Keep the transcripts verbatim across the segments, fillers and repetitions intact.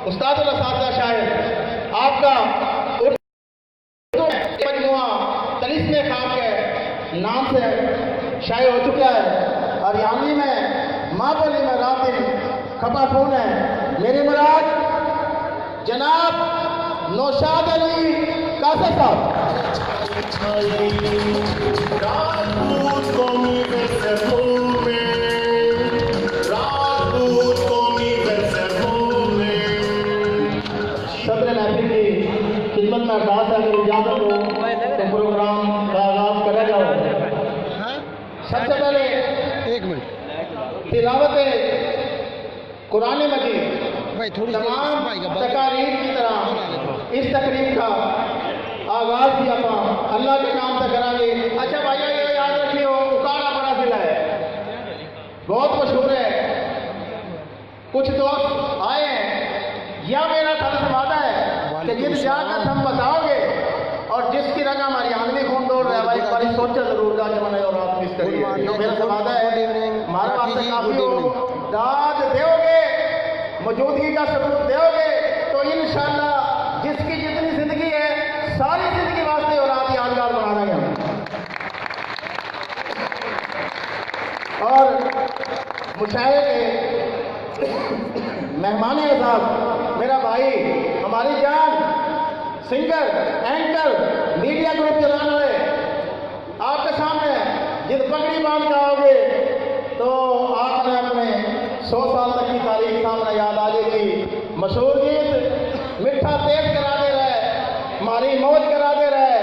उस्तादुल असातिज़ा शायर आपका उर्दू मजमूआ तलिस्मे खाक के नाम से शाये हो चुका है। हरियाणवी में, माँ बोली में रात दिन खपा खून है। मेरी मुराद जनाब नौशाद अली कासर साहब। राजपूत कौमी वेलफेयर मूवमेंट, राजपूत कौमी वेलफेयर मूवमेंट। सदर महफिल की खिदमत में अरदास है, अगर इजाजत हो तो प्रोग्राम का आगाज करा जाए। सबसे पहले एक मिनट। तिलावत कुरान मजीद भाई, थोड़ी सी तमाम सफाई का बात। तकारीर की तरह इस तकरीब का आगाज भी आप अल्लाह के नाम से करांगे। अच्छा भाइयों, ये याद रखियो, उकाड़ा बड़ा जिला है, बहुत मशहूर है। कुछ दोस्त आए हैं, या मेरा थारे से वादा है कि जिन जाकर हम बताओगे और जिसकी रगा हमारी आंगली खून दौड़ रहा है भाई, एक बारी सोचा जरूर का कि मैंने और आप मिस करिए। मेरा से वादा है, हमारे वास्ते काफी हो। दाद दोगे, मौजूदगी का सबूत दोगे, तो इंशाल्लाह जिसकी जितनी जिंदगी है, सारी जिंदगी वास्ते औलाद यादगार बना देंगे हम। और मुशायरे के मेहमान एजाज, मेरा भाई, हमारी जान, सिंगर, एंकर, मीडिया ग्रुप चलाने वाले, आपके सामने जिद पगड़ी बांध के आओगे तो आपने अपने सौ साल तक की तारीख सामने याद आ जाएगी। मशहूर गीत मिठा तेज करा दे रहे, हमारी मौज करा दे रहे।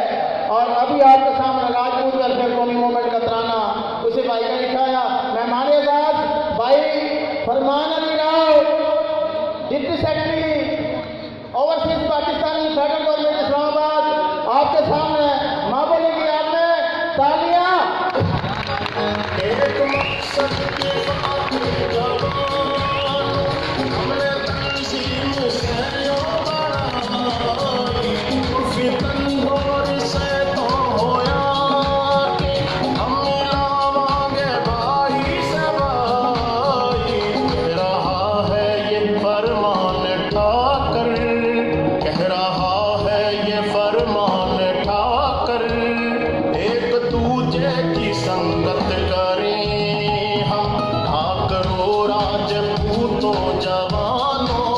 और अभी आपके सामने राजपूत वेलफेयर कौमी मूवमेंट का तराना उसी भाई का लिखा है, मेहमान एजाज भाई Farman Ali Rao, deputy secretary, overseas Pakistani federal government Islamabad, आपके सामने माँ बोली की याद में तालियां। एक मकसद के साथ जवान, हमने तंजीम से यो बनाई, फितन दौर से तो होया कि हम मिलावांगे भाई से भाई। कह रहा है ये फरमान ठाकर, कह रहा है ये फरमान ठाकर, एक दूजे की संगत करें हम। ठाकरों, राजपूतों, जवानों,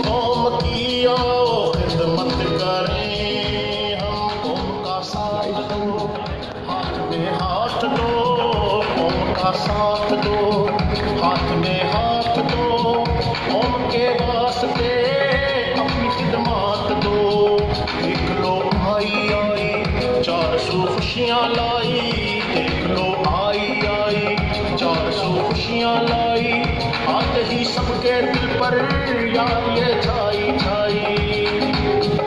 कौम की आओ खिदमत करें हम। कौम का साथ दो, हाथ में हाथ दो, कौम का साथ दो, हाथ में हाथ दो, कौम के वास्ते अपनी खिदमत दो। देख लो आई आई चार सौ खुशियाँ लाई, देख लो आई आई चार सौ खुशियाँ लाई, आते ही सबके दिल पर याद ये छाई छाई।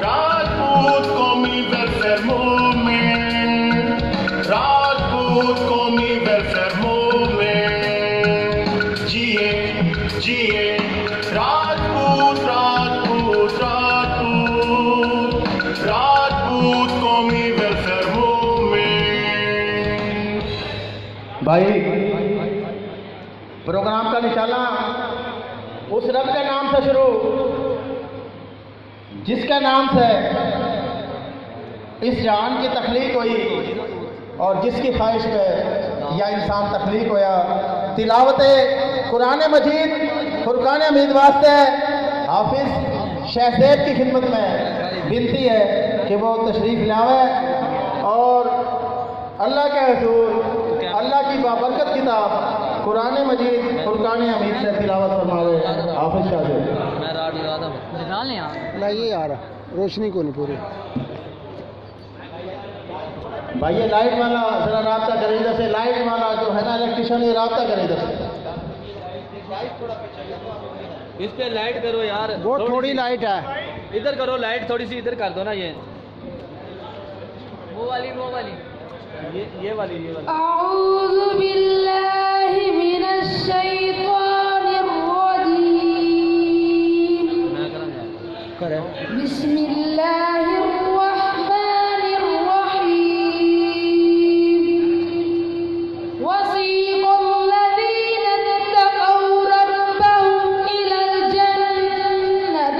राजपूत कौमी वेलफेयर मूवमेंट, राजपूत कौमी वेलफेयर मूवमेंट, जिए जिए राजपूत, राजपूत, राजपूत, राजपूत कौमी वेलफेयर मूवमेंट। भाई, प्रोग्राम का निशाना उस रब के नाम से शुरू, जिसके नाम से इस जहान की तख्लीक हुई और जिसकी ख्वाहिश पे यह इंसान तख्लीक होया। तिलावत कुरान मजीद फुरकान हमीद वास्ते हाफिज शहजेब की खिदमत में विनती है कि वो तशरीफ लावे और अल्लाह के हजूर, अल्लाह की बाबरकत किताब कुरान मजीद फुरकान हमीद से तिलावत फरमावे। हाफिज शहजेब। मैं राड लगा दूं। लगा ले यार। नहीं यार, रोशनी को नहीं पूरी। भाई, ये लाइट वाला जरा राब्ता करे इधर से, लाइट वाला जो है ना, इलेक्ट्रिशियन, ये राब्ता करे इधर से। इस पे लाइट करो यार, वो थोड़ी थोड़ी सी लाइट है। इधर करो लाइट, थोड़ी सी इधर कर दो ना, ये वो वाली, वो वाली, ये, ये वाली, ये वाली। أعوذ بالله من الشيطان الرجيم. मैं करूँगा। करे। بسم الله الرحمن الرحيم. وسيق الذين اتقوا ربهم إلى الجنة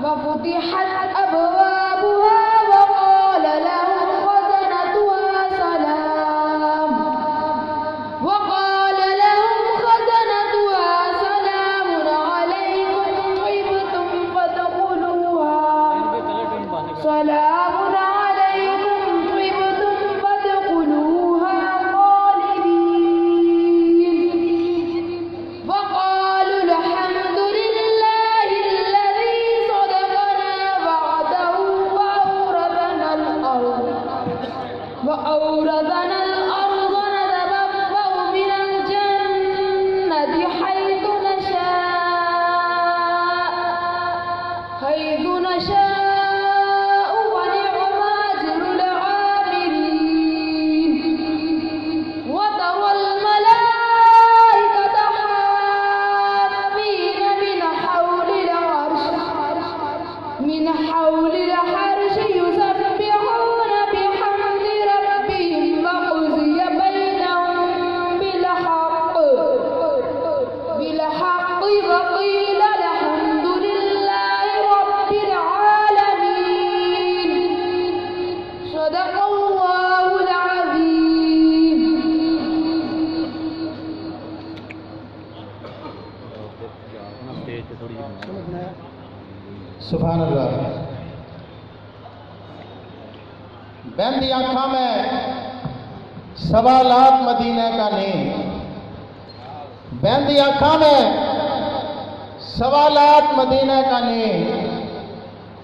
وفتحت أبوابها وقال لهم خزنتها سلام، وقال لهم خزنتها سلام عليكم طبتم فادخلوها، سلام عليكم طبتم فادخلوها خالدين. وقالوا الحمد لله الذي صدقنا وعده وأورثنا الأرض، وأورثنا الأرض نتبوأ من الجنة حيث نشاء، حيث نشاء ونعم أجر العاملين. وترى الملائكة حافين من حول العرش، من حول العرش يسبحون بحمد ربهم وقضي بينهم بالحق، بالحق وقيل الحمد لله رب العالمين. صدق الله العظيم. سبحان اللہ۔ بہندی آنکھاں میں سوالات مدینے کا نہیں، بہندی آنکھاں میں سوالات مدینے کا نہیں۔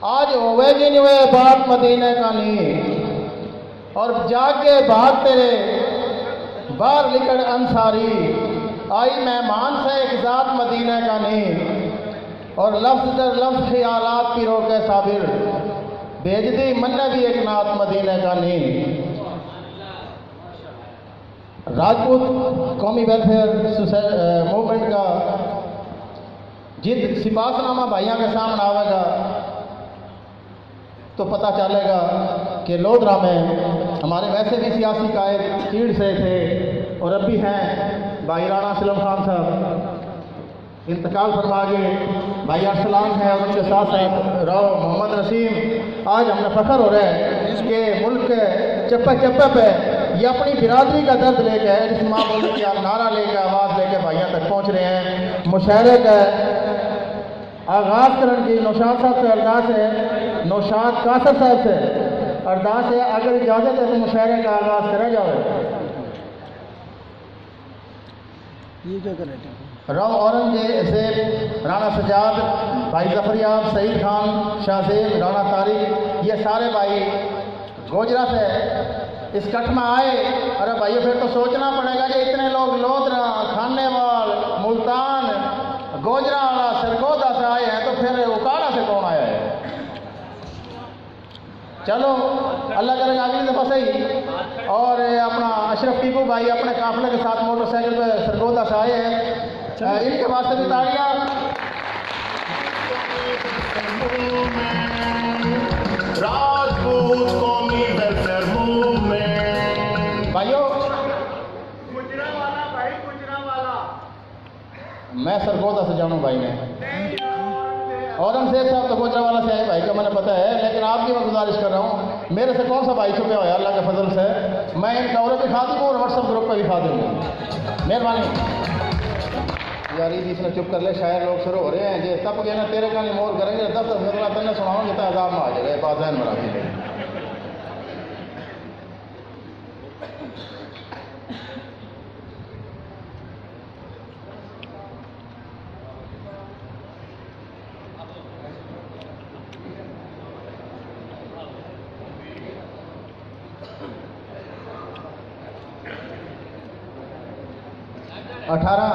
آج ہوئے جی نہیں ہوئے، بات مدینے کا نہیں۔ اور جاگے بھاگ تیرے، باہر نکل انصاری، آئی مہمان سے ایک ذات مدینے کا نہیں۔ اور لفظ در لفظ خیالات پیرو کے صابر، بھیج دی منا بھی ایک نعت مدینے کا نہیں۔ راجپوت قومی ویلفیئر سوسائ-، اے، موومنٹ کا جد سپاس نامہ بھائیاں کے سامنے آوے گا تو پتہ چلے گا کہ لودھرا میں ہمارے ویسے بھی سیاسی قائد چیڑ سے تھے اور اب بھی ہیں، بھائی رانا اسلم خان صاحب انتقال فرما گئے، بھائی ارسلان ہیں اور ان کے ساتھ ساتھ راؤ محمد نسیم۔ آج ہمیں فخر ہو رہا ہے کہ ملک کے چپے چپے پہ یہ اپنی برادری کا درد لے کے، اس ماں بولی کا نعرہ لے کے، آواز لے کے بھائیوں تک پہنچ رہے ہیں۔ مشاعرے کا آغاز کرن کی نوشاد صاحب سے ارداس ہے، نوشاد قاصر صاحب سے ارداس ہے، اگر اجازت ہے تو مشاعرے کا آغاز کرا جائے۔ یہ کیا کر رہے ہیں؟ راؤ اورنگزیب، رانا سجاد، بھائی ظفریاب، سعید خان، شاہ زیب، رانا طارق، یہ سارے بھائی گوجرا سے اس کٹھ میں آئے۔ ارے بھائیو، پھر تو سوچنا پڑے گا کہ اتنے لوگ لودھرا، خانیوال، ملتان، گوجرا والا، سرگودھا سے آئے ہیں، تو پھر اوکاڑا سے کون آیا ہے؟ چلو، اللہ کرے گا اگلی دفعہ صحیح۔ اور اپنا اشرف ٹیپو بھائی اپنے قافلے کے ساتھ موٹر سائیکل پہ سرگودھا سے آئے ہیں، چلو۔ ان کے واسطے بھی تالیاں۔ راجپوت قومی ویلفیئر موومنٹ۔ بھائیو، گجرانوالہ بھائی، گجرانوالہ۔ میں سرگودھا سے جانوں بھائی نے۔ اورنگزیب صاحب تو گوجرانوالہ سے آئے بھائی کا مجھے پتا ہے، لیکن آپ کی میں گزارش کر رہا ہوں، میرے سے کون سا بھائی چھپا ہوا ہے اللہ کے فضل سے؟ میں ان کا اور بھی خادم ہوں اور WhatsApp گروپ پہ بھی خادم ہوں۔ مہربانی۔ یار، اس نے چپ کر لے، شاعر لوگ شروع ہو رہے ہیں، جی تب گئے نا تیرے کہانی مور کریں گے، دس دس غزلہ تنے سناؤں گے تو عذاب میں آ جائے گا، یہ بات ذہن میں رکھیے۔ اٹھارہ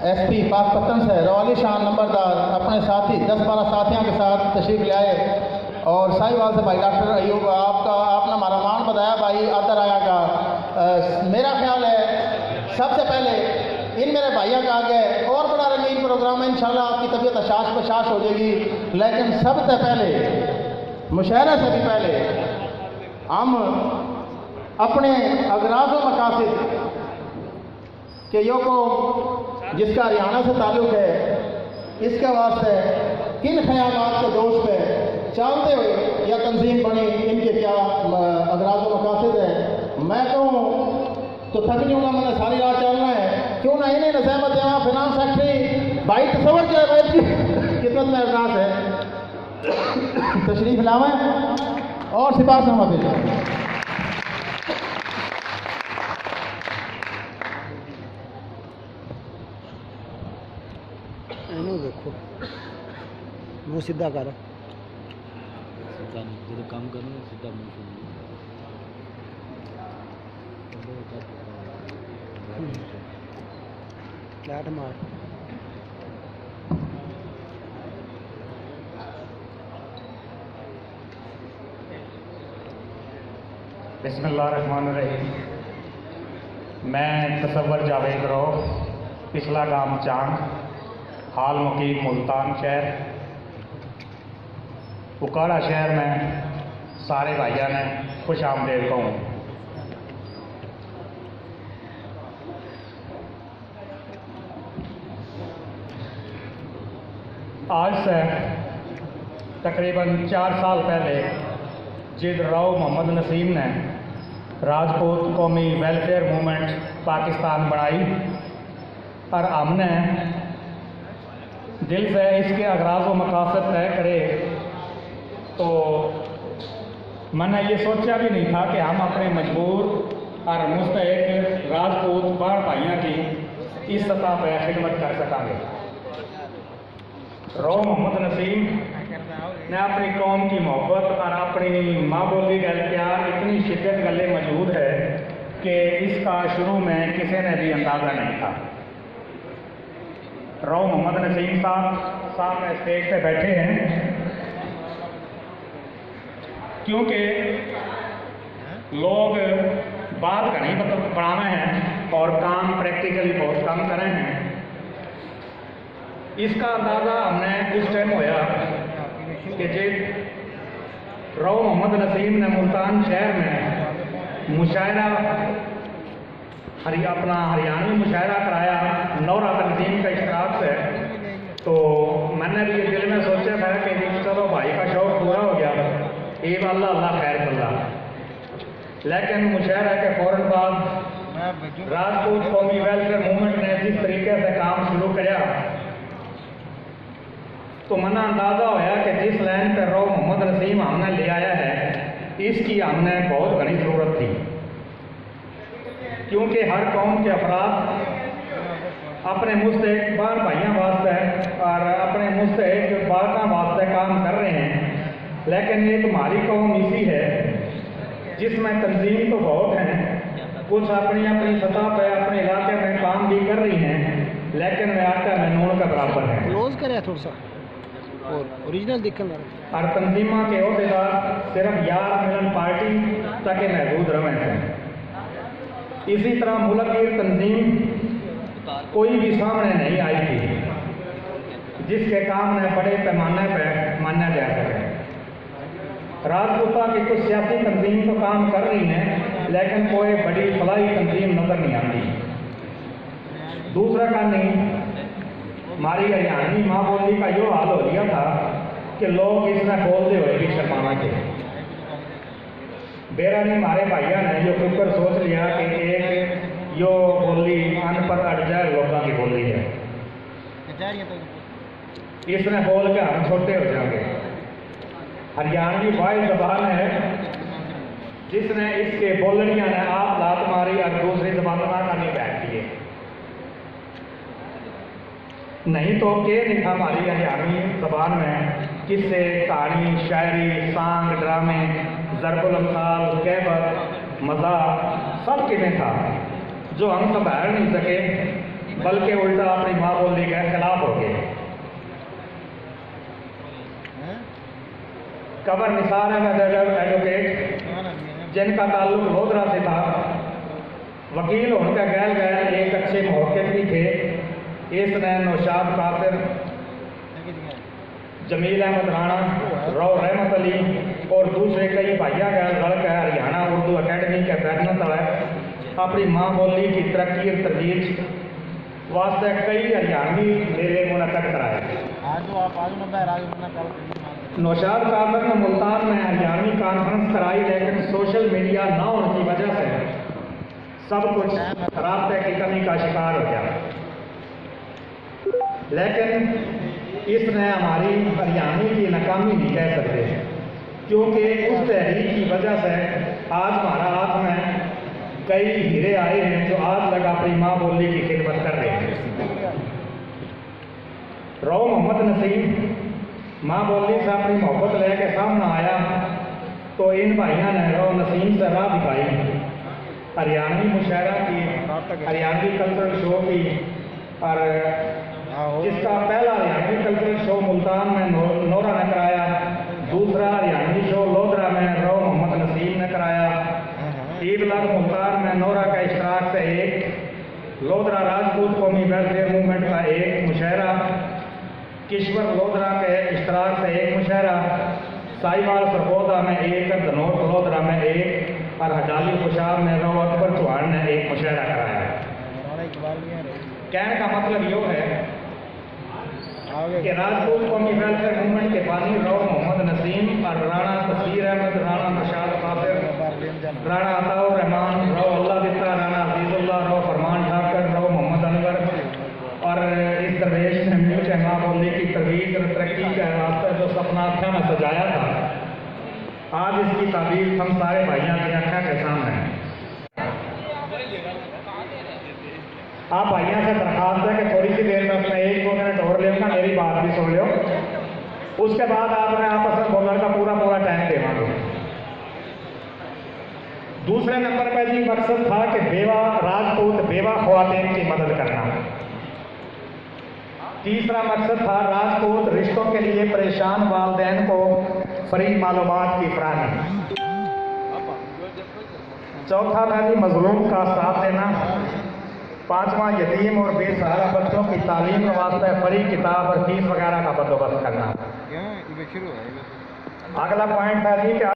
ایس پی پاک پتن سے روعالی شان نمبردار اپنے ساتھی دس بارہ ساتھیوں کے ساتھ تشریف لے آئے۔ اور ساہیوال سے بھائی ڈاکٹر ایوب، آپ کا، آپ نے ہمارا مان بتایا بھائی آدر آیا کا۔ اے، میرا خیال ہے سب سے پہلے ان میرے بھائیوں کا آگے اور بڑا رنگین پروگرام ہے، انشاءاللہ آپ کی طبیعت حشاش بشاش ہو جائے گی، لیکن سب سے پہلے، مشاعرہ سے بھی پہلے ہم اپنے اغراض و مقاصد کہ یہ قوم جس کا ہریانہ سے تعلق ہے، اس کے واسطے इन ख्यालात के जोश पे चलते हुए यह तंजीम बनी, इनके क्या, म, अगराज व मकासद है? मैं कहूँ तो थक जाऊँगा, मैंने सारी रात चलना है। क्यों ना इन्हें नसीहत देवा, finance secretary भाई तसव्वुर किया भाई की खिदमत में अरदास है, तशरीफ लावें और सिफारिश नमत जाए। ਇਹਨੂੰ ਦੇਖੋ, ਮੂੰਹ ਸਿੱਧਾ ਕਰ। ਸਿੱਧਾ ਨਹੀਂ, ਜਦੋਂ ਕੰਮ ਕਰਨਾ ਸਿੱਧਾ ਮੂੰਹ ਸ਼ੁਰੂ। ਫਲੈਟ ਮਾਰ। बिस्मिल्लाहिर्रहमानिर्रहीम। मैं तसव्वुर जावेद रऊफ, पिछला गांव चांग, हाल मुकीम मुल्तान शहर, उकाड़ा शहर में सारे भाइयां ने खुश आमदेद कहूँ। आज से तकरीबन चार साल पहले जिद राव मोहम्मद नसीम ने राजपूत कौमी वेलफेयर मूवमेंट पाकिस्तान बनाई और हमने दिल से इसके अगराज व मकासद तय करे, तो मैंने ये सोचा भी नहीं था कि हम अपने मजबूर और मुस्तहक राजपूत बहन भाइयों की इस सतह पर खिदमत कर सकांगे। राव मोहम्मद नसीम ने अपनी कौम की मोहब्बत और अपनी माँ बोली का प्यार इतनी शिद्दत गले मौजूद है कि इसका शुरू में किसी ने भी अंदाज़ा नहीं था। राव मोहम्मद नसीम साहब सामने स्टेज पे बैठे हैं, क्योंकि लोग बात घणी बत-, बनावे हैं और काम प्रैक्टिकली बहुत कम करे हैं। इसका अंदाज़ा हमने उस टाइम होया कि जे राव मोहम्मद नसीम ने मुल्तान शहर में मुशायरा हरि-, अपना हरियाणवी मुशायरा कराया नौरा तंजीम का इश्तराक से, तो मैंने भी ये दिल में सोचा था कि चलो भाई का शौक पूरा हो गया, ये वाला अल्लाह खैर कल्ला। लेकिन मुशायरा के फौरन बाद राजपूत कौमी वेलफेयर मूवमेंट ने जिस तरीके से काम शुरू किया, तो मना अंदाजा होया कि जिस लाइन पे राव मोहम्मद नसीम हमने ले आया है, इसकी हमने बहुत घणी जरूरत थी, क्योंकि हर कौम के अफराद अपने मुस्तहक बहन भाइयों वास्ते और अपने मुस्तहक बालकां वास्ते काम कर रहे हैं, लेकिन एक हमारी कौम इसी है जिसमें तंजीम तो बहुत हैं, कुछ अपनी अपनी सतह पे अपने इलाके में काम भी कर रही हैं, लेकिन वे आटे में नून के बराबर हैं। क्लोज करे थोड़ा सा। और ओरिजिनल दिखण लग। और तंजीमा के अहदेदार सिर्फ यार मिलन पार्टी तक ही महदूद रहे हैं। इसी तरह मुल्क की तंजीम कोई भी सामने नहीं आई थी, जिसके काम ने बड़े पैमाने पर माना जा सके। राजपूता की कुछ सियासी तंजीम तो काम कर रही हैं, लेकिन कोई बड़ी फलाही तंजीम नजर नहीं आती। दूसरा कानी, हमारी हरियाणवी माँ बोली का यो हाल हो गया था कि लोग इसने बोलते हुए भी शर्माना थे। बेरा नहीं, हमारे भाइयों ने यो क्यूकर सोच लिया कि एक यो बोली अनपढ़ अड़जाए लोगों की बोली है। इसने बोल के हम छोटे हो जाएंगे। हरियाणवी वाहिद जबान है जिसने इसके बोलनिया ने आप लात मारी और दूसरी जबान ना करनी बैठ दिए। नहीं तो के नहीं था हमारी हरियाणवी जबान में किस्से, कहानी, शायरी, सांग, ड्रामे, जरबुल अमसाल, कहवत, मजाक, सब किमें था, जो हम संभाल नहीं सके, बल्कि उल्टा अपनी माँ बोली के खिलाफ हो गए। कबर निसार है एडवोकेट, जिनका ताल्लुक लोधरा से था। वकील होने का गैल गैल एक अच्छे मुहक्किक भी थे। इसने नौशाद कासिर, जमील अहमद राणा, राव रहमत अली और दूसरे कई भाइयों गैल रल कर हरियाणा उर्दू अकेडमी के बैनर तले अपनी माँ बोली की तरक्की और तरवीज वास्ते कई हरियाणवी मेले मुनक्कद कराए। आज जो आप आज ना बहरा जो ना कल नौशाद कासर ने मुल्तान में हरियाणवी कॉन्फ्रेंस कराई, लेकिन सोशल मीडिया ना होने की वजह से सब कुछ रास्ते की कमी का शिकार हो गया। लेकिन इसने हमारी हरियाणवी की नाकामी नहीं कह सकते, क्योंकि उस तहरीक की वजह से आज हमारा हाथ में कई हीरे आए हैं, जो आज तक अपनी माँ बोली की खिदमत कर रहे हैं। रौ मोहम्मद नसीम माँ बोली से अपनी मोहब्बत लेके सामने आया, तो इन भाइयों ने रौ नसीम से राह दिखाई। हरियाणवी मुशायरा की, हरियाणवी कल्चरल शो की, और जिसका पहला हरियाणवी कल्चरल शो मुल्तान में नौ-, नोरा ने कराया, दूसरा हरियाणवी शो लोधरा में रौ मोहम्मद नसीम ने कराया, ईद लग मुल्तान में नोरा के इश्तराक से एक, लोधरा राजपूत कौमी वेलफेयर मूवमेंट का एक मुशायरा, किश्वर लोधरा के इश्तराक से एक मुशायरा, साहिवाल सरगोधा में एक, धनोट लोधरा में एक और हजाली खुशाब में रौ अकबर चौहान ने एक मुशायरा कराया। कहने का मतलब यो है कि राजपूत कौमी वेलफेयर मूवमेंट के बानी रौ मोहम्मद नसीम और राणा तसीर अहमद, राणा नौशाद कासिर, राणा अताउर रहमान, रौ अल्लाह दिता, राणा अजीजुल्लाह, रौ फरमान ठाकर, रौ मोहम्मद अनवर और इस दरवेश ने मिलकर माँ बोली की तजवीज और तरक्की के वास्ते जो सपना आँखों में सजाया था, आज इसकी ताबीर हम सारे भाइयों की आँखों के सामने है। आप भाइयों से दरखास्त है कि थोड़ी सी देर में अपना एक दो मिनट और लेऊंगा, मेरी बात भी सुन लो, उसके बाद आपने आपस में बोलने का पूरा पूरा टाइम देवांगे। दूसरे नंबर पर जी मकसद था कि बेवा राजपूत, बेवा ख्वातीन की मदद करना। तीसरा मकसद था राजपूत रिश्तों के लिए परेशान वालदैन को फ्री मालूमात की फराहमी। चौथा था जी मजलूम का साथ देना। पांचवा यतीम और बेसहारा बच्चों की तालीम के वास्ते फ्री किताब और फीस वगैरह का बंदोबस्त करना। अगला पॉइंट था जी कि